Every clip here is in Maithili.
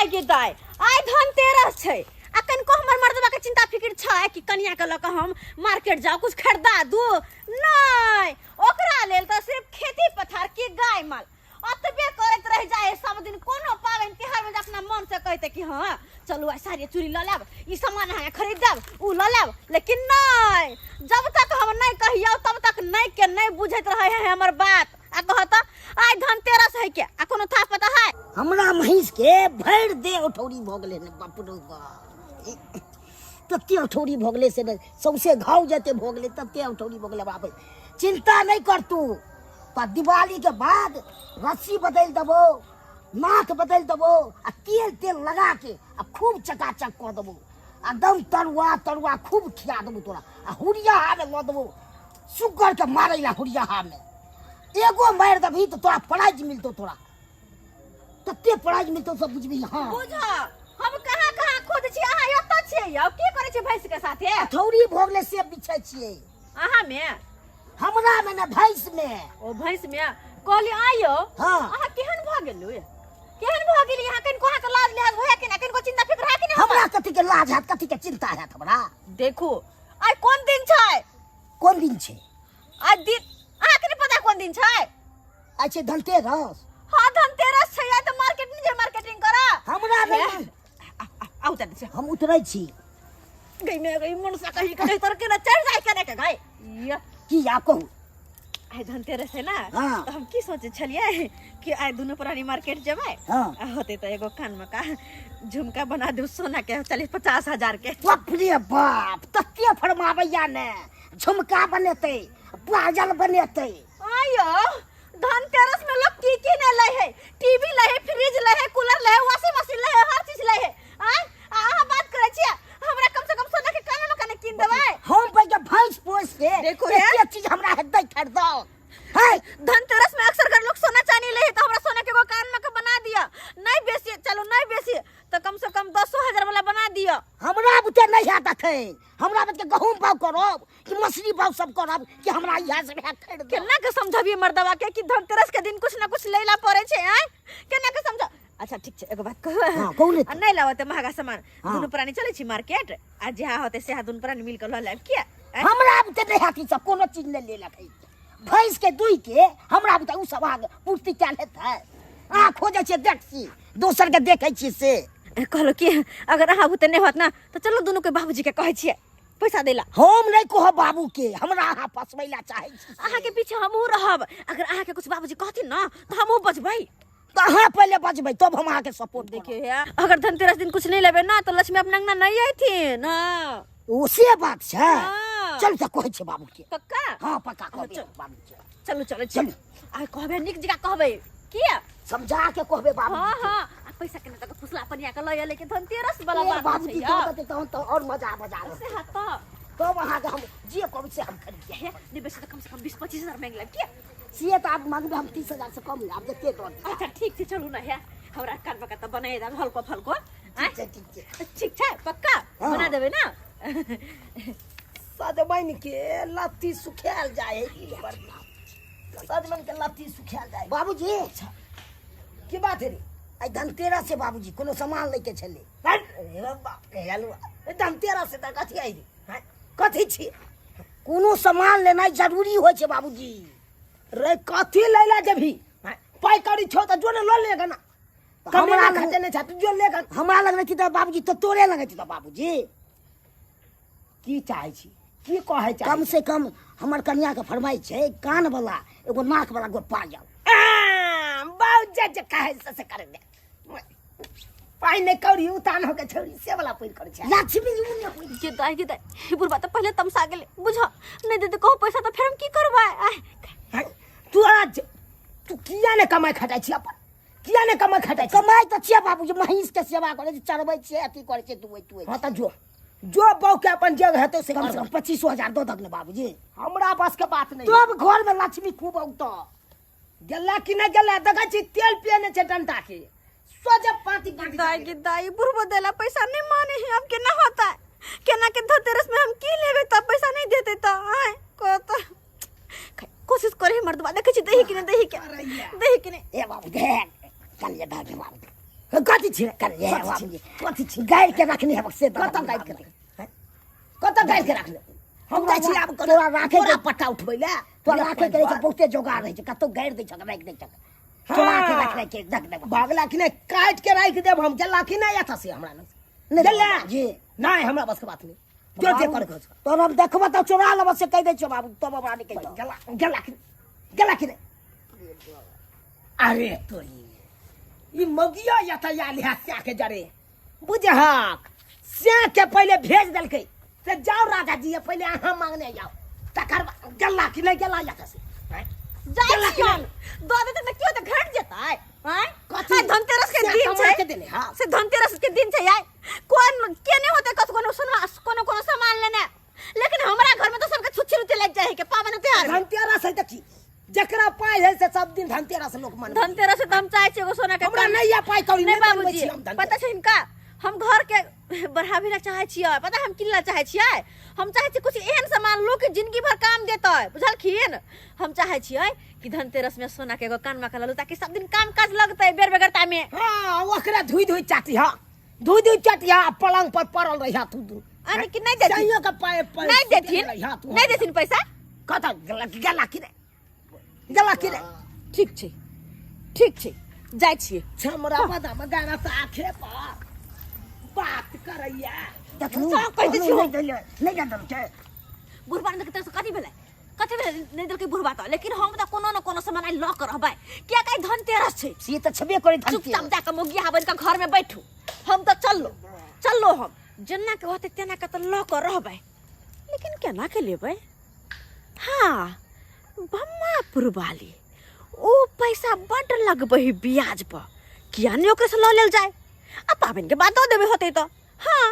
दाय गे दाय, आइ धनतेरस छै आ कनिको हमर मर्दबा के चिंता फिक्र छै कि कनिया के लऽ कऽ हम मार्केट जाउ कुछ खरीदा दू? नहि, ओकरा लेल तऽ सिर्फ खेती पथार की गाय माल ओतबे करैत रहि जाइ है सब दिन। कोनो पाबनि तिहार में जे अपना मन से कहते कि हाँ चलू आइ साड़ी चूड़ी लऽ लेब, ई सामान अहाँ खरीद देब, उ लऽ लेब, लेकिन नहि, जब तक हम नहि कहियौ तब तक नहि के नहि बुझैत रहै है हमर बात। आ कहत आइ धनतेरस है के आ कोनो था पता है? हमरा महींस के भरि देह उठौरी भऽ गेलै ने, बाप रे बाप, तते उठौरी भऽ गेलै से ने सौंसे घाव जते भऽ गेलै, तते उठौरी भऽ गेलै। बाप, चिंता नहि कर तू, तऽ दिवाली के बाद रस्सी बदलि देबो, नाक बदलि देबो आ तेल तेल लगा के आ खूब चकाचक कऽ देबो, एकदम तरुआ तरुआ खूब खिया देबो तोरा आ हुरिया में लऽ देबो सुग्गर के मारै ला। हुरिया में एगो मारि देबही तऽ तोरा प्राइज मिलतौ, तोरा तते प्राइज मिलतौ सब बुझबही। हाँ बुझ, हम कहाँ कहाँ खोज छी, अहाँ एतऽ छियै यौ? की करै छी भैंस के साथे? हथौड़ी भऽ गेलै से बिछै छियै। अहाँ में? हमरा में ने, भैंस में। ओ भैंस में कहली। आइयो हाँ। अहाँ केहन भऽ गेलु, केहन भऽ गेली अहाँ? कनिको अहाँके लाज लिहाज होया कि ना? कनिको चिंता फिक्र है कि ना? हमरा कथी के लाज हैत, कथी के चिंता हैत हमरा? देखू, आइ कोन दिन छै? कोन दिन छै? आइ दिन अहाँके नहि पता कोन दिन छै? आइ छै धनतेरस। हाँ, धनतेरस छै। आइ तऽ मार्केट नहि जे मार्केटिंग करा हमरा नहि। आउ तऽ छै। हम उतरै छी। गई में गई मनसा कहीं के नहीं तर के ना चढ़ जाय के ने के गई या। की आ कहू? आइ धनतेरस है ना? हाँ। तऽ हम की सोचे छलियै कि आइ दुनू प्राणी मार्केट जेबै आ होते तऽ एगो कान में का झुमका बना दू सोना के, 40-50 हजार के। बाप रे बाप, तते फरमाबैया ने, झुमका बनेतै, पायल बनेतै। आयो, धनतेरस में लोग की की नहीं लै है? टीवी लै है, फ्रिज लै है, कूलर लै है, वॉशिंग मशीन लै है, हर चीज लै है। आय आ अहाँ बात करै छियै, हमरा कम से कम सोना के कान में कान कीन देबै? हम पहिले भैंस पोस के देखो हे। एते चीज हमरा हेतै खरीदल है? धनतेरस में अक्सर कर लोग सोना चांदी ले है, तो हमरा सोना के एगो कान में के बना दिया। नहीं बेसी, चलो नहीं बेसी तो कम से कम 10 हजार वाला बना दिया। हमरा बुते नहीं हैत अखन। हमरा बुते गहूम बाग करब कि मछली बाग सब करब कि हमरा इएह सब हैत खरीद? केना के समझबिए मर्दवा के कि धनतेरस के दिन कुछ ना कुछ लेला पड़े छै? आय, केना के समझ? अच्छा ठीक छै, एगो बात कहू? हाँ, कहू ने। आ नहीं लाबते महंगा सामान, हाँ। दुनू प्राणी चलै छी मार्केट आ जहाँ होते सेहा दुनू प्राणी मिल के लऽ लेब। किया आँय? हमरा बुते नहीं हैत ई सब, कोनो चीज नहीं लेलक है भैंस के दुहि के। हमरा बुते उ सब आगे पूर्ति कयल हेतै? अहाँ खोजै छियै देख छी, दोसर के देखै छियै से। कहलो कि अगर अहाँ बुते नहीं होत ना तो चलो दुनू के बाबूजी के कहै छियै पैसा दैला। हम नहीं कहब बाबू के, हमरा अहाँ फसबै ला चाहै छी से। अहाँ के पीछे हमहूँ रहब। अगर अहाँ के कुछ बाबूजी कहथिन ना तो हमहूँ बजबै। तऽ अहाँ पहिले बजबै तब हम अहाँके सपोर्ट। देखियो हे, अगर धनतेरस दिन कुछ नहीं लेबै ना तो लक्ष्मी अपना अंगना नहीं अयथिन। हाँ। ओ से बात छै? हाँ। चल तऽ कहै छियै बाबू के। पक्का? हाँ, पक्का कहबै चल। बाबू के। चलू, चलू। चलू। चलू, आ कहबै नीक जगह कहबै, किया? समझा के कहबै बाबू। हाँ हाँ, आ पैसा केना तक फुसला पनिया के लऽ लेकिन धनतेरस वाला बात बाबू छै की यौ। कहत तहन तऽ और मजा मजा रहतै। से हाँ तऽ तब अहाँके हम जे कहबै से हम खरीद हे, नहीं बेसी तऽ कम से कम 20-25 हजार मांगि लेब, किया? से तऽ आब मांगबै हम 30 हजार से कम नहि, आब जते दऽ दिअ। अच्छा ठीक छै, चलू ने हे, हमरा कान पका तऽ बनाए देब हल्को फल्को। आँय? ठीक छै, ठीक छै। ठीक छै, पक्का? हाँ। बना देबै ना? सजमनि के लत्ती सुखायल जाइ है की बढ़िया सजमनि के लत्ती सुखायल जाइ। बाबूजी। की बात है रे? आइ धनतेरस छै बाबूजी, कोनो सामान लैके छलै। हट, रे बाप रे, हलुआ धनतेरस से तऽ कथी आई रे? हैं? कथी छी? कोनो सामान लेनाइ जरूरी होइ छै बाबूजी। रे, कथी लै ला जेबही? हैं? पाइ कौड़ी छौ तऽ जो ने लऽ ले गना। हमरा हमरा लग खटे नहि छै, तू जो ले गना। हमरा लग नहि छै तऽ बाबूजी तऽ तोरे लगै छै तऽ बाबूजी। की चाहै छी, की कहै चाहै? कम से कम हमर कनिया के फरमाइश छै कान वाला एगो, नाक वाला एगो पायल। बहुत जे जे कहै से से कर दे। पाइ नहि कौड़ी उतान होके छौड़ी से वाला पहिर करै छै। लक्ष्मी उ ने होइ। गे दाइ, गे दाइ, ई बुढ़बा तऽ पहिले तमसा गेलै। बुझ, नहि देते कहू पैसा तऽ फेर हम की करबै? आय। हैं? तोरा तू किया ने कमाइ खटाइ छी अपन? किया ने कमाइ खटाइ छी? कमाइ तऽ छियै बाबूजी, महींस के सेवा करै छी, चरबै छियै, अथी करै छियै, दुहै तुहै। हाँ तऽ जो जो बहू के अपन जे हेतै से कम कर। से कम 25 हजार दऽ दक ने बाबूजी। हमरा बस के बात नहीं। तब घर में लक्ष्मी खूब औतऽ। गेला कि नहि गेला? देखै छी तेल पिए नहि छै डंटा के, सोझे पाँति पाँति। दाई गे दाई, बुढ़बो देला पैसा नहीं माने है। अब केना होता है? केना के धनतेरस में हम की लेबे तब पैसा नहीं देते तो? आय को तो कोशिश करे मर्दबा, देखे छी दही कि नहीं, दही के, दही कि नहीं। ए बाबू, देख कनिया, दऽ दे बाबू। कथी छी कर ये कथी छी? कथी छी गाय के रखने हेबक से कतऽ गाय के हैं? कतऽ गाय के रखने हम जाइ छी आब तोरा राखे तोरा पट्टा उठबै ले तोरा राखे के रहै छै बहुते जोगाड़ रहै छै कतौ गाड़ि दै छक राखि दै छक चोरा के रखने छै रख देबो भागला कि नहि काटि के राखि देब हम गेला कि नहि एतऽ से हमरा लग नहि गेला जी नहि हमरा बस के बात नहि जो जे करे के छौ। तोरा हम देखबो तऽ चोरा लेबो से कहि दै छियौ बाबू तब हमरा नहि कहि दहो। गेला गेला कि गेला कि नहि अरे तोरी ई मौगिया एतऽ आयल है स्या के जरे बुझहक स्या के पहिले भेज देलकै से जाओ राजा जी पहिले अहाँ मांगने जाओ तकर बाद गेला कि नहि गेला एतऽ से आँय? जाइ गेला कि छियन नहि? दऽ देतै तऽ की होतै घट जेतै आँय कथी? आइ धनतेरस के से दिन कमा छै के देने, हाँ। से धनतेरस के दिन छै आइ कोन केने होतै कत कोनो सुनवा कोनो कोनो सामान लेने लेकिन हमरा घर में तो सबके छुच्छी रुचि लग जाए है के पावन त्योहार में। धनतेरस है तऽ की जकरा पाइ है से सब दिन धनतेरस लोक मनबै धनतेरस से तो हम चाहे छियै एगो सोना के हमरा कान- नहीं है पाइ कौड़ी नहीं नहीं बनबै बाबूजी छी हम धनतेरस। पता छै हिनका हम घर के बढ़ावे ला चाहे छियै पता हम किन ला चाहे छियै हम चाहे छियै कुछ एहन सामान लोग के जिंदगी भर काम देतै बुझलखिन हम चाहे छियै कि धनतेरस में सोना के एगो कानमा के ललू ताकि सब दिन काम काज लगतै बेर बेगरता में हाँ ओकरा धुई धुई चाटी हा धुई धुई चाटी हा पलंग पर पड़ल रही हा तू दू अरे कि नहीं देथिन सैयो के पाए पर नहीं देथिन रही हा तू नहीं देथिन पैसा कत गला गला कि रे गला कि रे ठीक छै ठीक छै जाइ छियै छमरा बदाम गाना साखे पर बात करैया देखलू सब कहि दै छियौ। नहि दैले नहि जान छै बुढ़बा ने तरफ से कथी भेलै कथी भेलै नहि देलकै बुढ़बा तऽ लेकिन हम तऽ कोनो ने कोनो सामान आइ लऽ कऽ रहबै किया कि धनतेरस छै से तऽ छेबे करै धनतेरस चुपचाप जाकऽ मोगिया बनि कऽ घरमे बैठू हम तऽ चललो चललो हम जेना के होतै तेना के तऽ लऽ कऽ रहबै लेकिन केना के लेबै हाँ बम्मापुर वाली ओ पैसा बड्ड लगबै है ब्याज पर किया नहि ओकरे से लऽ लेल जाय आ पाबनि के बाद दऽ देबै होतै तऽ हाँ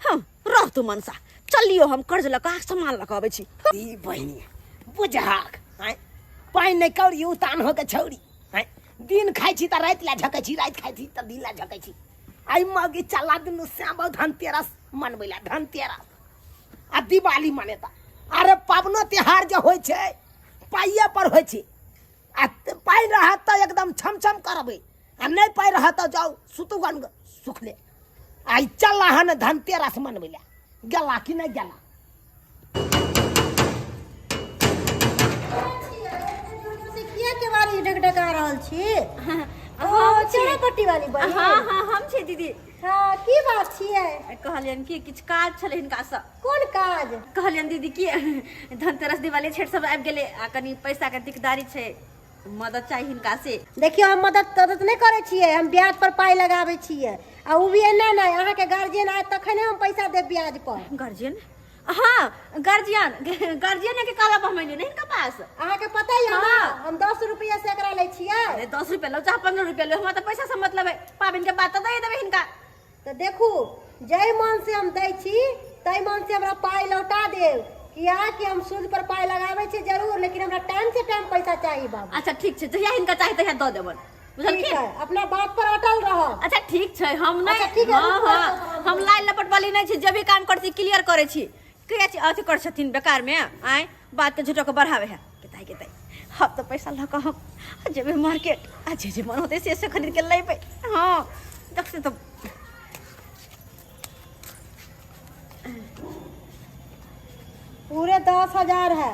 हाँ रह तू मनसा चलियो हम कर्ज लऽ कऽ सामान लऽ कऽ अबै छी ई बहिनी बुझहक आँय पानि नहि कौड़ी उतान हो के छौड़ी आँय दिन खाइ छी तऽ राति लए झकै छी राति खाइ छी तऽ दिन लए झकै छी आइ मगी चला दुनू श्याम धनतेरस मनबै लए धनतेरस आ दिवाली मनेता अरे पाबनो तिहार जे होइ छै पाइए पर होइ छै आ पाइ रहत तऽ एकदम छम छम करबै आ नहि पाइ रहत तऽ जाउ सुतू गन सुखले आइ चल हन धनतेरस मनबै लए गेला कि नहि गेला किया केवाड़ी ढकढका रहल छी हम ओ चेरापट्टी वाली बहिन हाँ हाँ हम छी दीदी हाँ की बात छियै कहलियनि कि किछु काज छलै हिनकासँ कोन काज कहलियनि दीदी कि धनतेरस दिवाली छठि सब आबि गेलै आ कनि पैसाके दिकदारी छै मदद चाही हिनका से देखियौ हम मदद तदद नहि करै छियै हम ब्याज पर पाइ लगाबै छियै आ ओ भी एना नहि अहाँके गार्जियन आयत तखने हम पैसा देब ब्याज पर गार्जियन हाँ गार्जियन गार्जियन के कहला पर हम अयलियै नहीं हिनका पास अहाँके पता यऽ ने हाँ। हम 10 रुपया से एकरा लै छियै अरे 10 रुपया लो चाहे 15 रुपया लो हमरा तऽ पैसा से मतलब है पाबनि के बाद तऽ दे देबै हिनका तऽ देखू जाहि मन से हम दै छी ताहि मन से हमरा पाइ लौटा देब किया कि हम सूद पर पाइ लगाबै छी जरूर लेकिन हमरा टाइम से टाइम पैसा चाही बाबू अच्छा ठीक छै जहिया हिनका चाही तहिया दऽ देबनि ठीक बुझलखिन है अपना बात पर अटल रहब अच्छा ठीक छै हम नहि अच्छा, ठीक है, हाँ रुकू, हाँ रुकू, हम लाइन लपट वाली नहि छी जे भी काम करै छी क्लियर करै छी किया छी अथी करै छथिन बेकार में आँय बात के झूठो के बढ़ावे है केताई केताई हम तऽ पैसा लऽ कऽ हम जेबै मार्केट आ जे जे मन होतै से से खरीद के लेबै हाँ देखते तऽ पूरे 10,000 है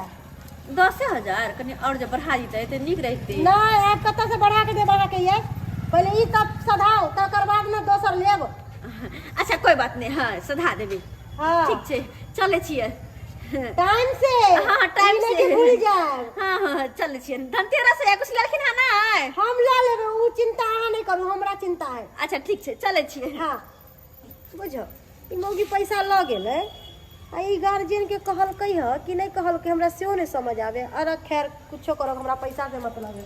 10,000 कनि आओर जे बढ़ा दितै तऽ नीक रहितै नहीं आप कतऽ से बढ़ा के देब अहाँके ये पहिले ई सब सधाउ तकर बाद ने दोसर लेब अच्छा कोई बात नहीं हाँ सधा देबै हाँ ठीक छै चलै छियै टाइम से हाँ टाइम ई नहि से कि भूल जायब हाँ हाँ चलै छियै धनतेरस है कुछ लेलखिन हँ नहि हम लऽ लेबै ओ चिंता अहाँ नहि करू हमरा चिंता है अच्छा ठीक छै चलै छियै हाँ बुझो ई मौगी पैसा लऽ गेलै आ ई गार्जियनके कहलकै हँ कि नहि कहलकै हमरा सेहो नहि समझ आबै अरे खैर कुछो करब हमरा पैसा से मतलब है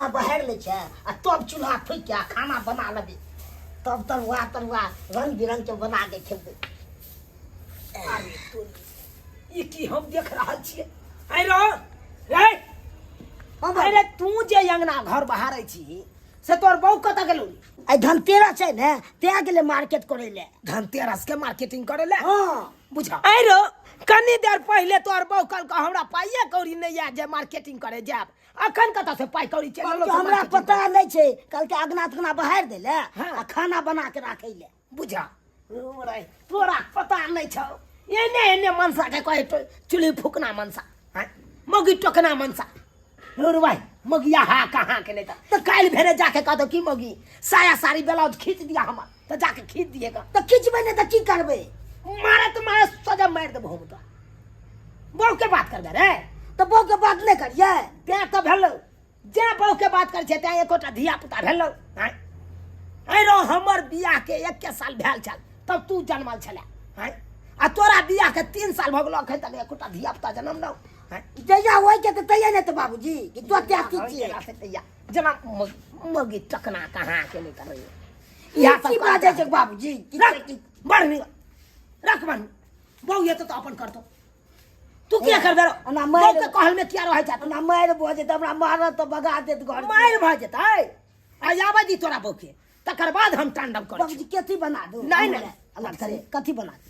आ बहारि लै छै आ तब चूल्हा फूकि के आ खाना बना लेबै तब तरुआ तरुआ रंग बिरंग के बना के खेबै अरे तोरी ई की हम देख रहल छियै आइ रह रे अरे तू जे अंगना घर बहारै छी से तोर बहू कतऽ गेलौ रे? आइ धनतेरस छै ने तैं गेलै मार्केट करै लए धनतेरस के मार्केटिंग करे ले हाँ बुझा आइ रो कनी देर पहिले तोर बहू कहलकौ हमरा पाइए कौड़ी नहि यऽ जे मार्केटिंग करे जायब अखन कतऽ से पाइ कौड़ी चलि बाबूजी, हमरा पता नहि छै कहलकै अगना तगना बहारि दै लए हाँ। आ खाना बना के राखै लए बुझा रे तोरा पता नहि छौ एने एने मनसा के कहे चुल्ही फूकना मनसा हैं मौगी टोकना मनसा रे भाई मौगिया हा कहाँ के नहीं तऽ काल्हि भेने जाके कह दो की मौगी साया साड़ी ब्लाउज खींच दिया हमर तऽ जाके खींच दिएगा तऽ खिचबै नहि तऽ की करबै मारे तऽ मारे सजा मारि देबो हम तऽ बहू के बात करबे रे तऽ बहू के बात नहि करियै तें तऽ भेलौ जेँ बहू के बात करै छै तें एकोटा धिया पुता भेलौ आँय आँय रौ हमर बियाह के एके साल भेल छल तब तू जनमल छले आँय आ तोरा बियाह के 3 साल भऽ गेलौ अखन तक एकोटा धिया पुता जनम लौ आँय जहिया होइ के तऽ तहिया नहि तऽ बाबूजी कि तो त्याग छियै तहिया जेना मौगी टकना कहाँ के नहि करैया इएह की सब बाजै छै बाबूजी की रख बढ़ रख बढ़ बहू ये तो अपन करतो तू किया करबे रो ओना मारि- बहू के कहल में किया रहै छै हमरा मारि भऽ जेतै हमरा मारत तऽ भगा देत घर मारि भऽ जेतै आ आबै दी तोरा बहू के तकर बाद हम तांडव करै बाबूजी कथी बना दू नहि, नहि। अलग से कथी बना दू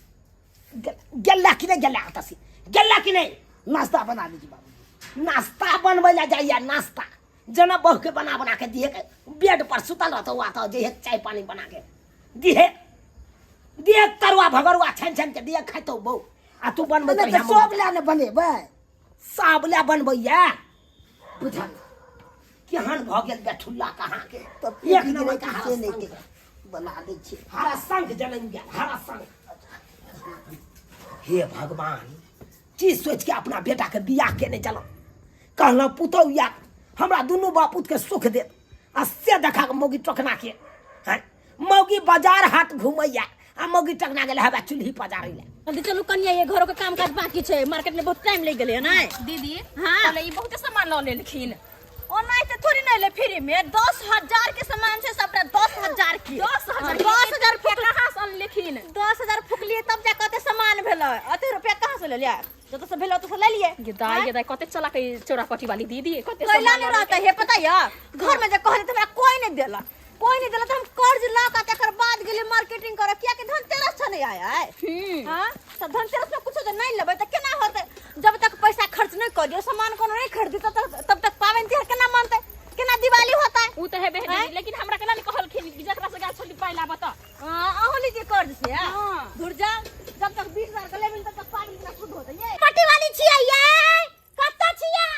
छी गेला कि नहि गेला तसी गेला कि नहि नाश्ता बना दै छी बाबूजी नाश्ता बनबै लए जाइया नाश्ता जेना बहू के बना बना के दिहे के बेड पर सुतल रहतो आ तो जइहे चाय पानी बना के दिहे दिहे तरुआ भगरुआ छानि छानि के दिहे खाइतो बहू आ तू बनबै नहि तऽ सब लए ने बनेबै सब लए बनबैया बुझल केहन भऽ गेल बेठुल्ला कहाँ के तब एक नंबर के हरा से नहि शंख। के बना दै छियै हरा शंख जनम गेल हरा शंख हे भगवान की सोच के अपना बेटा के बियाह केने चलो कहलहुँ पुतहु या हमरा दुनू बापूत के सुख देत आ से देखा के मौगी टोकना के हैं मौगी बाजार हाट घुमैया आ मौगी टकना गेल हवा चूल्ही पजारै लए जल्दी चलू कनिया ये घरों के काम काज बाकी छै मार्केट में बहुत टाइम लग गेलै ने दीदी हाँ। कहले ई बहुते सामान लऽ लेलखिन ओना तऽ थोड़ी नहीं ले फ्री में 10,000 के सामान छै सबटा 10,000 के 10,000 10,000 के कहाँ से अनलखिन 10,000 फुकलिए तब जा कते सामान भेलै अते रुपया कहाँ से ले लिया जतऽ से भेलै ओतऽ से ले लिए ये दाई ये दाई कते चला के चोरा पटी वाली दीदी कते कैला सामान नहीं लऽ रहता है पता या घर में जे कहले त हमरा कोई नहीं देला कोई नहीं देला त हम कर्ज ला के तकर बाद गेली मार्केटिंग करे किया कि धनतेरस छ नहीं आया है हां त धनतेरस में कुछ जे नहीं लेबै त केना होतै जब तक पैसा खर्च नहीं करियो सामान कोनो नहीं खरीदी तब तक तब तक पाबनि तिहार केना मनतै केना दिवाली होतै उ तऽ हेबे है दीदी लेकिन हमरा केना नहीं कहलखिन कि जकरा से गाछ छली पाइ लाबऽ तऽ हाँ, अहूँ लीजिए कर्ज से हाँ। धुर जाओ जब तक 20,000 के लेबै तब तक पाबनि तिहार शुद्ध होतै ये पट्टी वाली छियै ये कत्ता छियै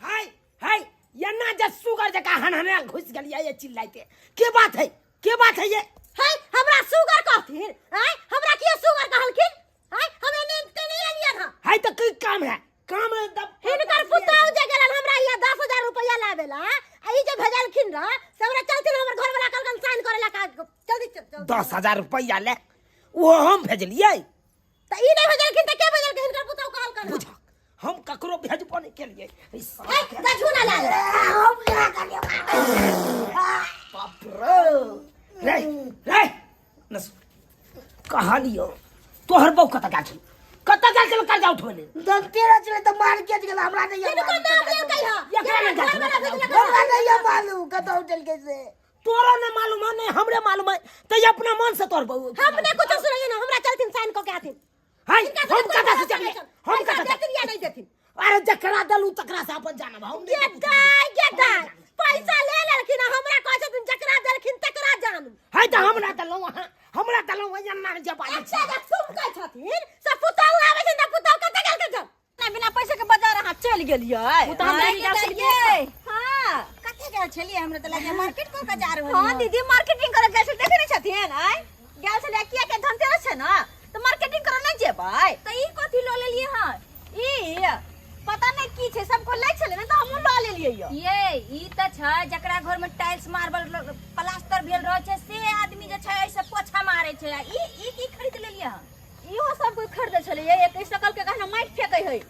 हाय हाय एना जे सुगर जकाँ हनहना घुसि गेलियै ये चिल्लाइते के बात है के बात है ये हाय हमरा सुगर कहथिन आय हमरा किया सुगर कहलखिन आय हम एने ते नहीं एलियन हँ हाय तऽ की काम है काम है तब हिनकर पुतहु जे गेलन हमरा यहाँ 10,000 रुपया लाबेला आ ई जे भेजलखिन रह से हमरा चलथिन हमर घर वाला कहलखिन साइन करे ला का जल्दी चल चल 10,000 रुपया ले वो हम भेजलियै त ई नहीं भेजलखिन त के भेजलखिन हिनकर पुतहु कहलखिन बुझ हम ककरो भेजबो नहीं केलियै ई साला हाय गझू ना लाल हम क्या करियै बाप रे रे रे नस कहलियो तोहर बहू कतऽ गेल छल कतऽ गेल छल कर्जा उठबै लेल धनतेरस छलै तऽ मार्केट गेल हमरा नहि हिनको नाम लेलकै हँ एकरा नहि गेल छल हमरा नहि मालूम कतऽ उठेलकै से तोरा नहि मालूम है नहीं हमरे मालूम है तो ये अपना मन से तोहर बहू हम नहीं कुछ सुनैए ना हमरा चलथिन साइन कऽ के आथिन हाय हिनका हम सबके कतऽ से कोई चलिए भरोसा हम नहीं छनि। कतऽ पैसा से देथिन या नहीं देथिन अरे जकरा देलू तकरा से अपन जानब हम गे दाय गे दाय पैसा ले लेलखिन आ हमरा कहै छथिन जकरा देलखिन तकरा जानू है तऽ हमरा देलहुँ अहाँ हमरा देलहुँ एना जे बाजै छी एते जे थुमकै छथिन से पुतहु आबै छै तऽ पुतहु कतऽ गेल के ना बिना पैसा के बाजार अहाँ चलि गेलियै उ तऽ हमरा आँय? गेल छलियै। हाँ कते गेल छलियै हमरा तऽ लागैया मार्केट कऽ के जा रहल हाँ दीदी मार्केटिंग करे गेल छलियै देखे नहि छथिन आँय गेल छलियै किया के धनतेरस छै ने तऽ मार्केटिंग करे नहि जेबै तऽ ई कथी लऽ लेलियै हँ ई पता नहि की छै सबको लै छलै ने तऽ हमहूँ लऽ लेलियै यौ ये ई तऽ छै जकरा घर में टाइल्स मार्बल प्लास्टर भेल रहै छै से आदमी जे छै एहिसँ पोछा मारै छै आ ई ई की खरीद लेलियै हँ इहो सब कोई खरीदै छलै एक शकल के कहना माटि फेकै है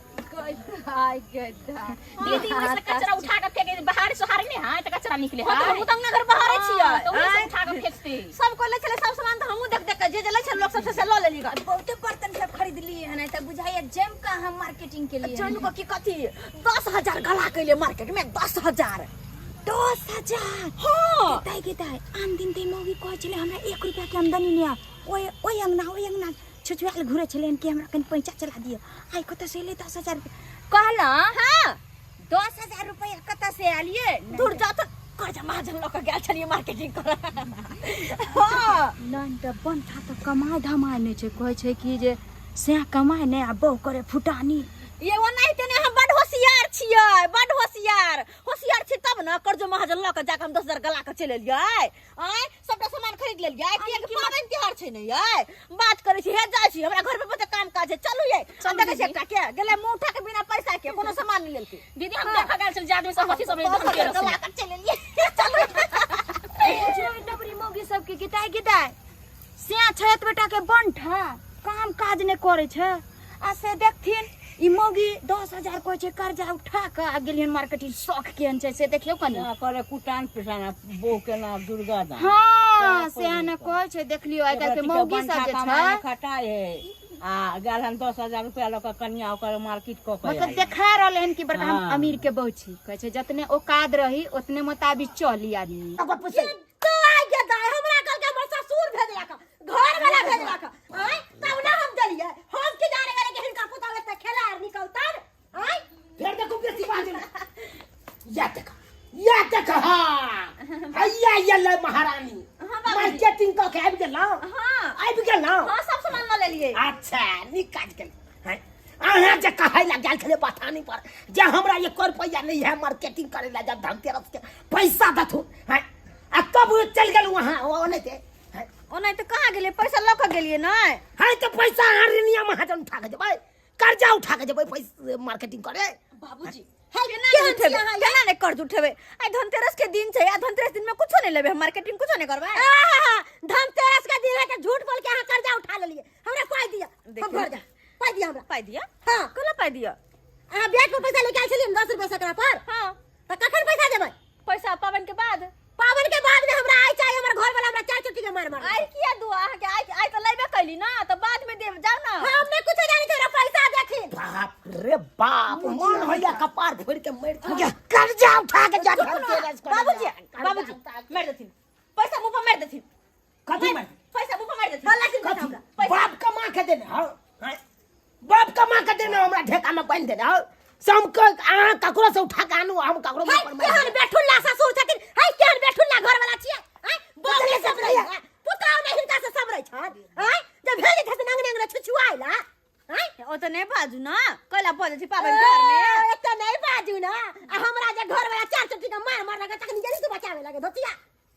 दीदी ओहि से कचरा उठा के फेंके बाहर सोहारे नहीं है तऽ कचरा निकले हाँ, है तऽ हमहूँ तऽ अंगना घर बहारै छियै तऽ ओहि से आँय? उठा के फेंकते सब कोई लै छलै सब सामान तऽ हमहूँ देख देख के जे जे लै छलै लोक सब से से लऽ लेली गऽ बहुते बर्तन सब खरीदलियै हन तऽ बुझाइया जम का हम मार्केटिंग के लिए जानु की कथी 10,000 गला कैले मार्केट में 10,000 10,000 हाँ ताई के ताई आन दिन ते मौगी कहै छलै हमरा 1 रुपया के आमदनी नहि आ ओइ ओइ अंगना ओइ अंगना छुछुआल घुरै छलै कि हमरा कनि पैसा चला दिअ आइ कतऽ से एलै 10,000 रुपया कहलहुँ हाँ 10,000 रुपया कतऽ से आयल ये? दूर जा तऽ कर्जा महाजन लऽ कऽ गेल छलियै मार्केटिंग करऽ। हँ नहि तऽ बंठा तऽ कमाइ धमाइ नहि छै, कहै छै कि जे सएह कमाइ नहि आ बहु करे फुटानी। ये ओनाहिते नहि, हम बड होशियार छियै, बड होशियार। होशियार छी तब ने कर्जो महाजन लऽ कऽ जाकऽ हम 10,000 गला कऽ चलि एलियै। आँय, सबटा सामान खरीद लेलियै। किएकि पाबनि तिहार छै ने यै। बात करै छी, हे जाइ छी, हमरा घर पर बहुते काम काज छै, चलू यै। आ देखै छी एकटा के गेलै मुँह उठा के बिना पैसा के कोनो सामान नहि लेलकै। दीदी, हम देखा गेल छल जे आदमी सब कथी सब धन के गला कऽ चलि एलियै। चलू। डबरी मौगी सबके गिताय गिताय से छै बेटा के बंठा काम काज नहि करै छै आ से देखथिन ई मौगी 10,000 कहै छै कर्जा उठा कऽ आ गेलियन मार्केटिंग शौख केहन छै से देखियौ कनि। करे कुटान पिटान बहु के नाम दुर्गा दान। हाँ, से ने कहै छै, देखलियौ आइ काल्हि के मौगी सब जे छै खटाइ है आ गेल हन 10,000 रुपया लऽ कऽ कनिया ओकर मार्केट कऽ के मतलब देखा रहलै हन कि बड़का हम हाँ। अमीर के बहू छी। कहै छै जतने औकात रही ओतने मोताबिक चली आदमी। तो आइ गे दाइ, हमरा कहलकै हमर ससुर भेजलक, घर वाला भेजलक, आँय तब ना हम देलियै। हम की जाने गेलै कि हिनकर पुतहु एते खेलाड़ निकलतन। आँय फेर देखू बेसी बाजू या देख या देख। हाँ हैया ये ले महारानी मार्केटिंग कऽ के आबि गेलहुँ। हाँ आबि गेलहुँ। हाँ, सब सामान लऽ लेलियै। अच्छा, नीक काज केलहुँ। हैं अहाँ जे कहै ला गेल छलै बथानी पर जे हमरा 1 रुपैआ नहीं है मार्केटिंग करे ला, जब धनतेरस के पैसा दथु हैं आ तब चलि गेलहुँ अहाँ ओने ते। हैं ओनाहिते तऽ कहाँ गेलियै, पैसा लऽ कऽ गेलियै ने। हैं तऽ पैसा अहाँ ऋणिया महाजन उठा के देबै, कर्जा उठा के जेबै पैसा मार्केटिंग करे। बाबूजी केना नहि उठेबै, केना नहि कर्ज उठेबै? आइ धनतेरस के दिन छै आ धनतेरस दिन में कुछो नहि लेबै, हम मार्केटिंग कुछो नहि करबै। आहा, धनतेरस के दिन है के झूठ बोल के अहाँ कर्जा उठा लेलियै। हमरा पाइ दिअ, हम देखियौ। घर जा, पाइ दिअ हमरा। पाइ दिअ? हाँ। कोना पाइ दिअ? अहाँ ब्याज पर पैसा लेके आयल छलियै ने 10 रुपया सैकड़ा पर। हाँ। तऽ कखन पैसा देबै? पैसा पाबनि के बाद। पाबनि के बाद में हमरा आइ चाही, हमर घर वाला हमरा 4 चोटी के मार मार। आइ किया दू अहाँके? आइ आइ तऽ लेबे कैली ना, तऽ बाद में देब, जाउ ना। हम नहि कुछो जानै छी, हमरा पैसा देखी। बाप रे बाप, मन होइया कपार फोड़ि के मरि जाय। कर्जा उठा के जा धनतेरस करे। बाबूजी, कर्जा बाबूजी, उठा के। मारि देथिन पैसा, मुंह पर मारि देथिन। कथी मारि? पैसा मुंह पर मारि देथिन। बोला कि कथी? हमरा बाप कमा के देने हौ, हैं? बाप कमा के देने हमरा ढेका में बान्हि देने हौ। से हम अहाँ ककरो से उठा के आनू, हम ककरो मुंह है पर मारि केहन देबै। बेठुल्ला ससुर छथिन, है केहन बेठुल्ला घर वाला छियै। हैं बहू नहि सबरै है, पुतहु नहि हिनका से सबरै छन। हैं जे भेजै छथिन अंगने अंगने छुछुआइ ला। हैं ओ तऽ नहि बाजू ना, कैला बजै छी पाबनि तिहार में? ए, एते नहि बाजू ना। आ हमरा जे घर वाला 4 चोटी के मार मार लगे तखन गेली तू बचावे लगे धोतिया।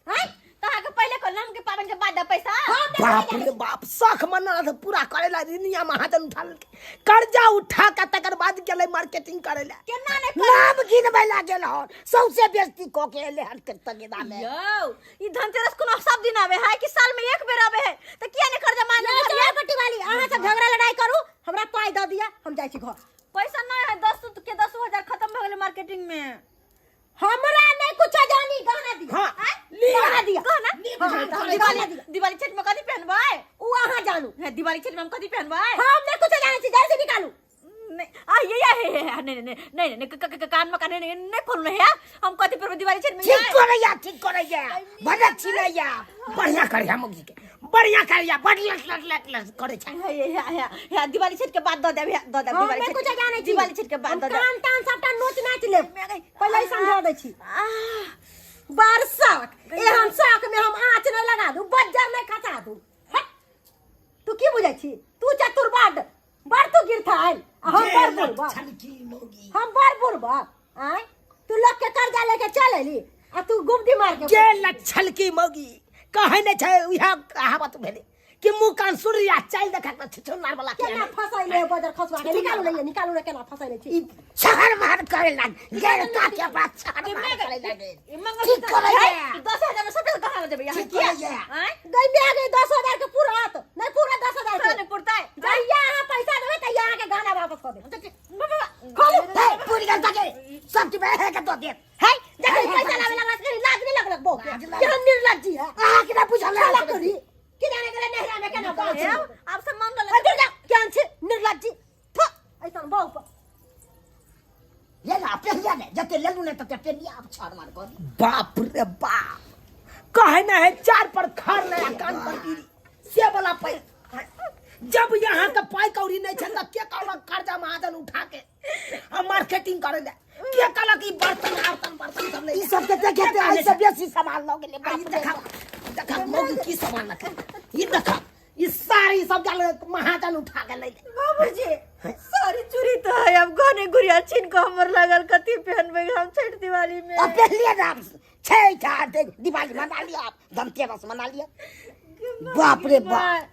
हैं तऽ अहाँके पहिले कहलहुँ हम कि पाबनि के बाद देब पैसा। बाप रे बाप, शौख मन्नत पूरा करे ला रिनिया महाजन उठा लेलकै कर्जा उठा के, तकर बाद गेलै मार्केटिंग करे ला। केना नहि नाम गिनबै ला गेल हन, सौंसे बेइज्जती कऽ के एलै हन के तगेदा में। यौ, ई धनतेरस कोनो सब दिन आवे है कि साल में एक बेर आवे है? तऽ किया नहि कर्जा मान यौ, चोर पट्टी वाली, अहाँ सब झगड़ा लड़ाई करू, हमरा पाइ दऽ दिअ, हम जाइ छी घर। पैसा नहि है, 10 के 10,000 खत्म भऽ गेलै मार्केटिंग में। हमरा नहीं कुछ जानी, गहना दिअ। हाँ, आँय? लिअ। गहना दिअ। गहना? नीक हाँ, ढंग हाँ, से गहना दिवाली दिअ। दिवाली छठ में कथी पहनबै? उ अहाँ जानू। हे, दिवाली छठ में हम कथी पहनबै? हम नहीं कुछ जानै छी, जल्दी निकालू। नहीं, आ ये ये हे हे हे, नहीं नहीं नहीं नहीं, क- क- क- कान में कान नहीं नहीं नहीं खोलू नहीं है। हम कथी पहनबै दिवाली छठ में? ठीक करैया, ठीक करैया, भले छिलैया, बढ़िया करैया मौगी के, बढ़िया करैया, बड़ लट लट लट लट करै छै। हे हे हे हे हे, दिवाली छठ के बाद दऽ देब, हे, दऽ देब हम दिवाली नहीं छठ कुछ जानै छी। दिवाली छठ के बाद हम दऽ देब। कान तान सबटा नोच नाच लेब, पहिले ही समझा दै छी। आह, बरसाक एहन शौक में हम आँच नहीं लगा दू, बज्जर नहीं खसा दू। हट, तू की बुझै छी? तू चतुर बड बड़, तू गिरथाइल आ हम बड़ बुढ़बा। छनकी मौगी। हम बड़ बुढ़बा। आँय, तू लोग के कर्जा लेके चल एली आ तू गुबदी मार के जे लच्छल की मौगी कहै नहि छै, उएह कहावत भेलै कि मुँह कान सूर्य चालि देखा के छुछुनार वाला के केना फसैले बजर खसवा के? निकालू नहीं, निकालू ना, केना फसैले छी? ई शहर महर करे लाग गेल, काके बात शहर महर करे लाग। ई मंगलसूत्र ठीक करैया। है, 10,000 में सबटा गहना लऽ जेबै यहाँ। ठीक किया? करैया। आँय? गई में आ गई, 10,000 के पूरत नहीं पूरा 10,000 तोरा के नहि पुरतै? जहिया अहाँ पैसा देबै तहिया अहाँके गहना वापस कऽ देब। खोलू हे पूरी गल ताके सब चीज हे के दो देब। है जखन पैसा लावे लगला से लाज नहीं लगलक बहू के? लाज लागल। केहन निर्लज्जी है। अहाँ के ना बुझल साला है करी की जाने गेलै नहरा में केना बात हे, छै। आब सब मान हट दुर्गा, केहन छै निर्लज्जी, थु ऐसन बहू पर। ले ना पेहिया ने जते लेलू ने तते पेहिया आब छाड़ मार कर। बाप रे बाप, कहे ना है चार पर खर नया कान पर गिरी से वाला पैसा। जब यहाँ के पाई कौड़ी नहीं छै त के कहलक कर्जा महाजन उठा के आ मार्केटिंग करे ले के कहलक ई बर्तन आर्तन बर्तन सब ले ई सब के देखे ते एहि से बेसी सामान लऽ गेलै आ बाप ई रे देखा देखा मौगी की सामान रखे ई देखा ई सारी सब जाल महाजन उठा के ले ले बाबूजी सारी चूड़ी तो है अब गहने गुड़िया छीन के हमर लागल कथी पहनबै हम छठ दिवाली में अब पहले नाम छठ आ दिवाली मना लिया आप धनतेरस मना लिया बाप रे बाप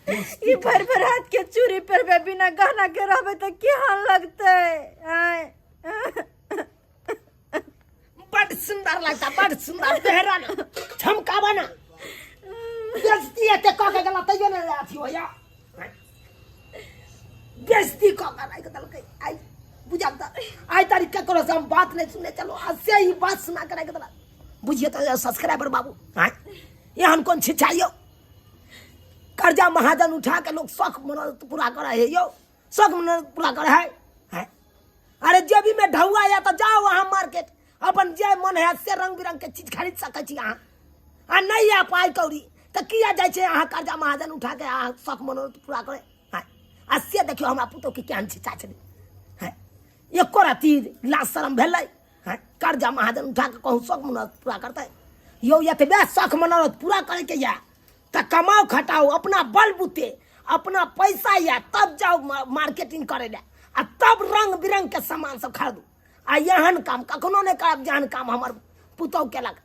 ई भर भर हाथ के चूड़ी पहनबै बिना गहना के रहबै तऽ केहन लगतै आँय बड़ सुंदर लगता बड़ सुंदर चेहरा ना झमकावा ना बेइज्जती एते कऽ के गेला तैयो ने अथी होया बेइज्जती कऽ के राखि देलकै आइ बुझल तऽ आइ तारीख ककरो से हम बात नहीं सुनने चलो आ से ही बात सुना के राखि देलक बुझिए तऽ सब्सक्राइबर बाबू आँय एहन कोन छिछा यौ कर्जा महाजन उठा के लोग शौक मनोरथ पूरा करे है यौ शौक मनोरथ पूरा करे है हैं? अरे जेबी में ढौआ या तो जाओ वहाँ मार्केट अपन जे मन है से रंग बिरंग के चीज खरीद सकै छी अहाँ आ नहीं है पाइ कौड़ी तऽ किया जाइ छै अहाँ कर्जा महाजन उठा के अहाँ शौक मनोरथ पूरा करे हैं? आ से देखियौ हमरा पुतोह के केहन छिछा छलै हैं? एको रत्ती लाज शरम भेलै हैं? कर्जा महाजन उठा के कहूँ शौक मनोरथ पूरा करतै यौ एतबे शौक मनोरथ पूरा करैके यऽ तऽ कमाउ खटाउ अपना बल बूते अपना पैसा यऽ तब जाउ मार्केटिंग करै लए आ तब रंग बिरंग के सामान सब खरीदू आ एहन काम कखनो नहि करब जेहन काम हमर पुतहु केलक।